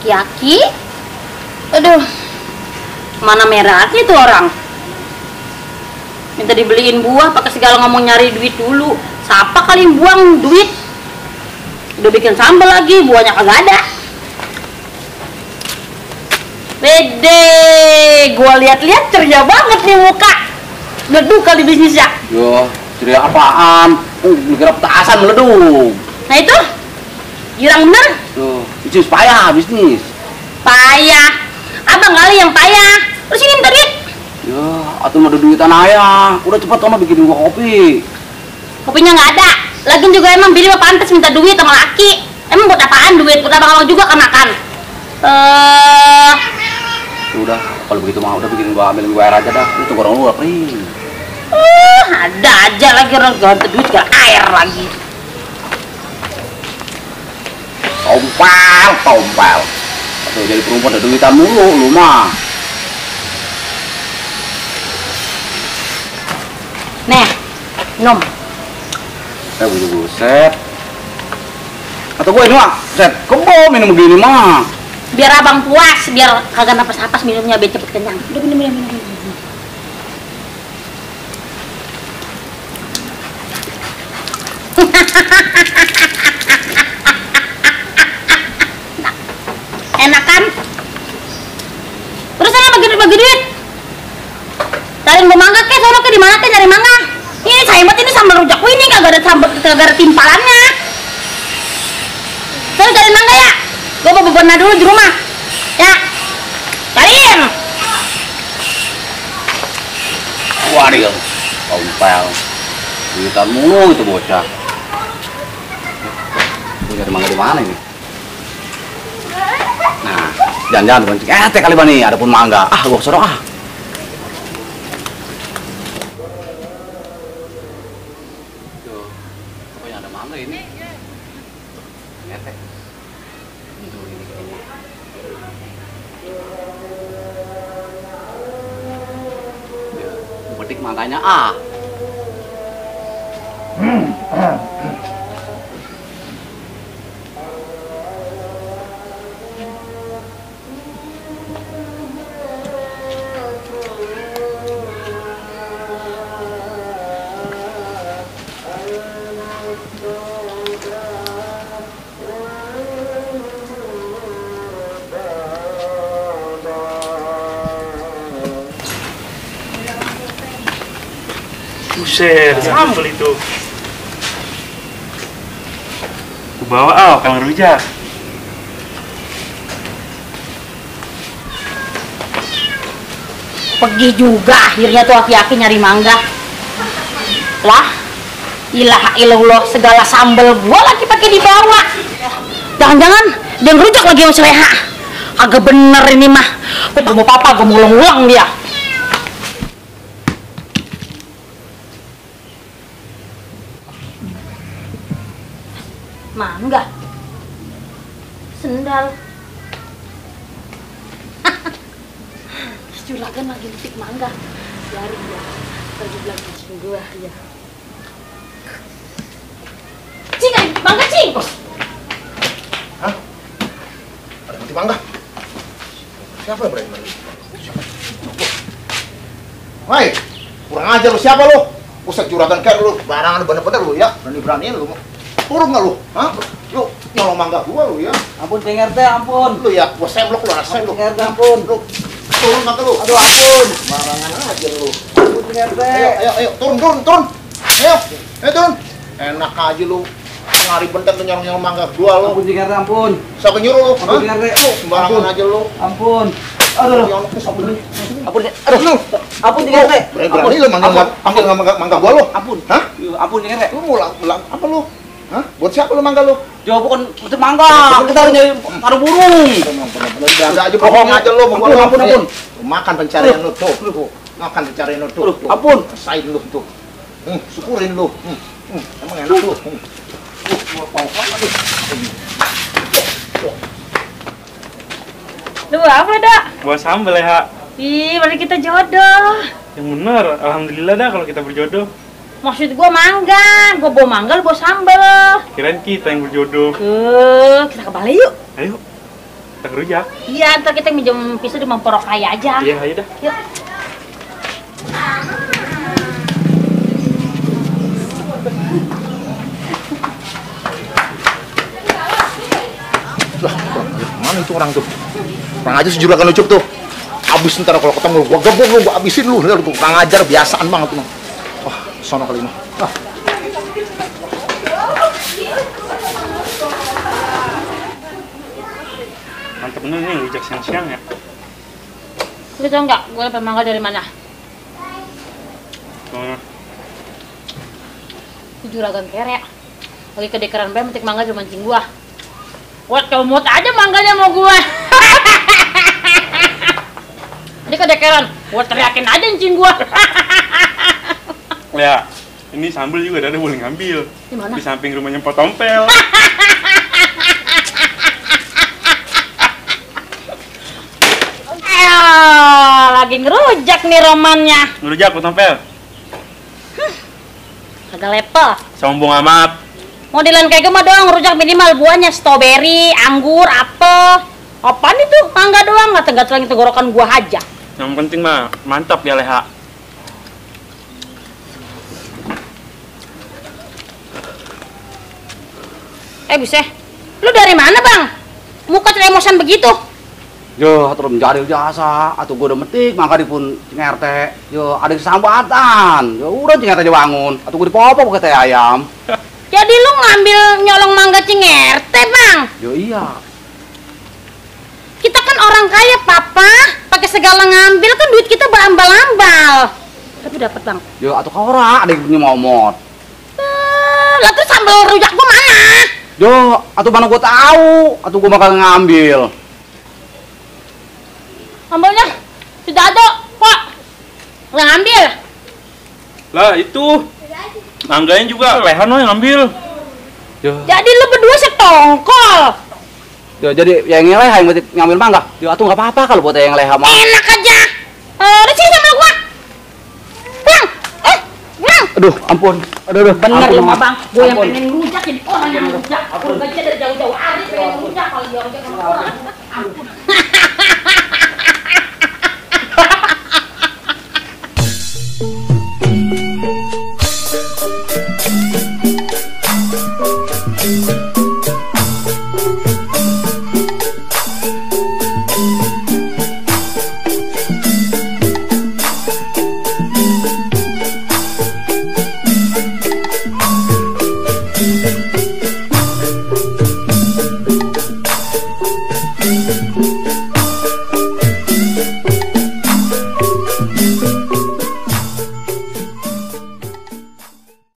aki-aki. Aduh, mana merahnya tuh orang? Minta dibeliin buah, pakai segala ngomong nyari duit dulu. Siapa kali yang buang duit? Udah bikin sambal lagi, buahnya kagak ada. Bede, gua lihat-lihat ceria banget nih muka. Meleduk kali bisnisnya. Yo, ceria apaan? Mikir petasan meleduk. Nah itu, jurang bener. Tuh, bisnis payah, bisnis. Payah. Abang kali yang payah. Terus ini minta duit. Ya, atuh mah ada duitan ayah. Udah cepat sama bikin gua kopi. Kopinya nggak ada. Lagian juga emang bini mah pantas minta duit sama laki. Emang buat apaan duit? Buat abang juga kan makan. Udah, kalau begitu mah udah bikin gua ambilin gua air aja dah. Itu orang lu kering. Ada aja lagi orang ganti duit ke air lagi. Tompel. Atau jadi perempuan ada duitan mulu lu mah. Nih, minum. Buset. Atau gue ini mah, set, kebo minum begini mah. Biar abang puas, biar kagak napas-napas minumnya biar cepet kenyang. Udah minum. Enak kan? Terus saya bagi duit. Cariin gua mangga ke, sono ke di mana ke nyari mangga? Ini saya buat ini sambal rujak ini kagak ada timpalannya. Saya cariin mangga ya. Gua mau bebenah dulu di rumah. Ya. Cariin. Waduh, tompel. Duitan mulu itu bocah. Ini ada mangga di mana ini? Nah, jangan bonceng. Teh kali bani, ada pun mangga. Gua kesorok ah. Tuh, pokoknya ada mangga ini. Teh. Ini kayaknya. Ya, petik mangganya Buset, sambel itu. Ku bawa Kang Rujak. Pergi juga akhirnya tuh aki-aki nyari mangga. Lah, ilaha illallah, segala sambel gua lagi pakai dibawa. Jangan-jangan dia ngerujak lagi sama si Leha. Agak bener ini mah. Gua mau papa, gua mau ulang-ulang dia. Mangga. Sendal. Juragan lagi metik mangga. Biarin ya. Pergi bilang kucing gua ya. Cing, mangga cing. Hah? Ada metik mangga? Siapa yang berani mandi? Woi, kurang ajar lu, siapa lu? Pusat juragan kayak lu, barangan bener-bener lu ya. Berani-beraniin lu. Turun nggak lu? Hah? Lu nyolong mangga gua lu ya? Ampun, Ceng RT, ampun. Lu ya, gua semblok lu, rasain lu. Ceng RT, ampun. Lu turun nggak lu? Aduh, ampun. Barangan aja lu. Ampun, Ceng RT. Ayo, turun. Ayo, turun. Enak aja lu. Ngari bentet lu nyolong mangga gua lu. Ampun, Ceng RT, ampun. Siapa nyuruh lu? Ampun, Ceng RT. Lu sembarangan aja lu. Ampun. Aduh. Ampun, Aduh. Ampun, Ceng RT. berani lu panggil mangga gua lu. Ampun. Hah? Ampun, Ceng RT. Lu ulang apa lu? Hah? Buat siapa lu mangga lu? Jawab bukan petik mangga. Kita harus nyari paru burung. Ada aja bohong aja lu. Ampun. Makan pencarian lu tuh. Makan pencarian lu tuh. Ampun. Rasain lu tuh. Syukurin lu. Emang enak lu. Duh, apa dak? Buat sambel ya. Ih, berarti kita jodoh. Yang bener, alhamdulillah dah kalau kita berjodoh. Maksud gua mangga, gua bawa mangga, lu bawa sambal. Kirain kita yang berjodoh. Kita ke balai yuk. Ayo. Kita ngerujak. Iya, ntar kita minjem pisau di Mamporok Raya aja. Iya, ayo dah. Yuk. Lah, mana itu orang tuh? Kurang aja si juragan Ucup tuh. Abis ntar kalau ketemu gua gebuk lu, gua abisin lu. Lihat lu kurang ajar, biasaan banget tuh. Wah, sono kali ini. Ah. Mantep bener nih rujak siang-siang ya. Lu tau nggak gue dapat mangga dari mana? Tuh, Itu juragan kere. Lagi kedekeran bae metik mangga di mancing gua. Wah, comot aja mangganya mau gua. Dia kedekeran, gua teriakin aja encing gua. ya, ini sambel juga Dada boleh ngambil. Di mana? Di samping rumahnya Pak Tompel. Lagi ngerujak nih romannya. Ngerujak Pak Tompel. Kagak level. Sombong amat. Modelan kayak gue mah doang ngerujak minimal buahnya strawberry, anggur, apel. Apaan itu? Mangga doang, gatel-gatel yang tenggorokan gua aja. Yang penting mah mantap ya Leha. Bisa. Lu dari mana, Bang? Muka emosan begitu. Yo, atur menjadi jasa, atuh gua udah metik, mangga dipun ngerte. Yo, ada kesambatan. Yo, udah ngerte aja bangun. Atuh gua dipopok ke teh ayam. Jadi lu ngambil nyolong mangga Cingerte, Bang? Yo iya. Kita kan orang kaya, Papa. Pakai segala ngambil kan duit kita berambal-ambal. Tapi dapat, Bang. Yo, atuh kaora ada yang punya momot. Lah terus sambal rujak gua mana? Yo, atuh mana gua tahu, atuh gua bakal ngambil. Sambalnya sudah ada, Pak. Nggak ngambil. Lah itu. Mangganya juga Leha no yang ngambil. Yo. Jadi lu berdua setongkol. Yo, jadi yang leha yang metik ngambil mangga. Yo, atuh nggak apa-apa kalau buat yang leha mah. Enak aja. Udah sini sama gua. Bang, Bang. Aduh, ampun. Aduh. Bener ampun, ya, Mama. Bang. Gue yang Ampun. pengen ngerujak jadi orang yang ngerujak. Gue gajinya dari jauh-jauh hari pengen ngerujak kalau dia rujak sama orang.